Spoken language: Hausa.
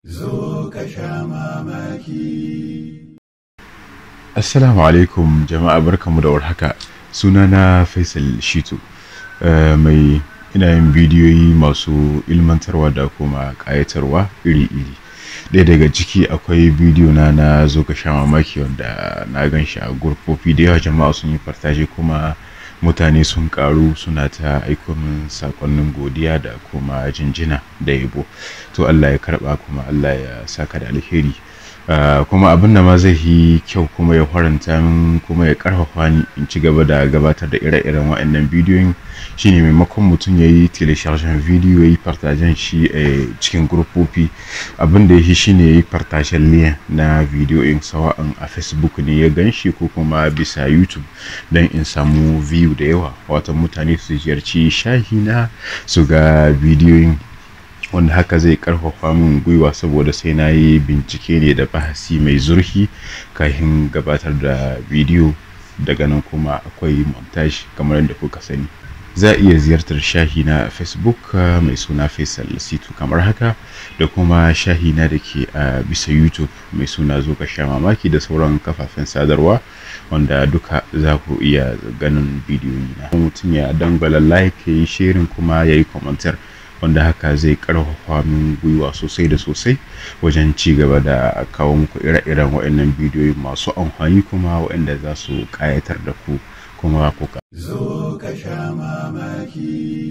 Zo ka sha mamaki. Assalamu alaikum jama'a, barkamu da warhaka. Sunana Faisal Shitu. Mai ina yin bidiyoyi masu ilmantarwa da kuma ƙayatarwa iri-iri. Ɗaya daga ciki akwai bidiyo na na Zo ka sha mamaki, wanda na gan shi a gurfofi da yawa, jama'a sun yi partager kuma mutane sun karu suna ta aiko min sakonnin godiya da kuma jinjina da yabo. To, Allah ya karba kuma Allah ya saka da alheri. Kuma abin da ma zai yi kyau kuma ya faranta min kuma ya karfafa ni in ci gaba da gabatar da ire-iren waɗannan bidiyoyin shine, maimakon mutum ya yi téléchargement bidiyo, ya yi partagen shi cikin gurfofi, abin da ya yi shine ya yi partagen lien na bidiyoyin, sawa'an a Facebook ne ya gan shi ko kuma bisa YouTube, don in samu view da yawa, wato mutane su ziyarci shahina su ga bidiyoyin, wanda haka zai karfafa min gwiwa, saboda sai na yi bincike ne da bahasi mai zurfi kafin gabatar da bidiyo. Daga nan kuma akwai montage kamar yadda kuka sani. Za a iya ziyartar shahi na Facebook mai suna Faisal Situ kamar haka, da kuma shahi na da ke a bisa YouTube mai suna Zo ka sha mamaki, da sauran kafafen sadarwa wanda duka za ku iya ganin bidiyoyi na. Mutum ya dangwala like, ya yi sharing kuma ya yi commentaire, wanda haka zai karfafa min gwiwa sosai da sosai wajen ci gaba da kawo muku ire-iren waɗannan bidiyoyi masu amfani kuma waɗanda za su ƙayatar da ku kuma ku Zo ka sha mamaki.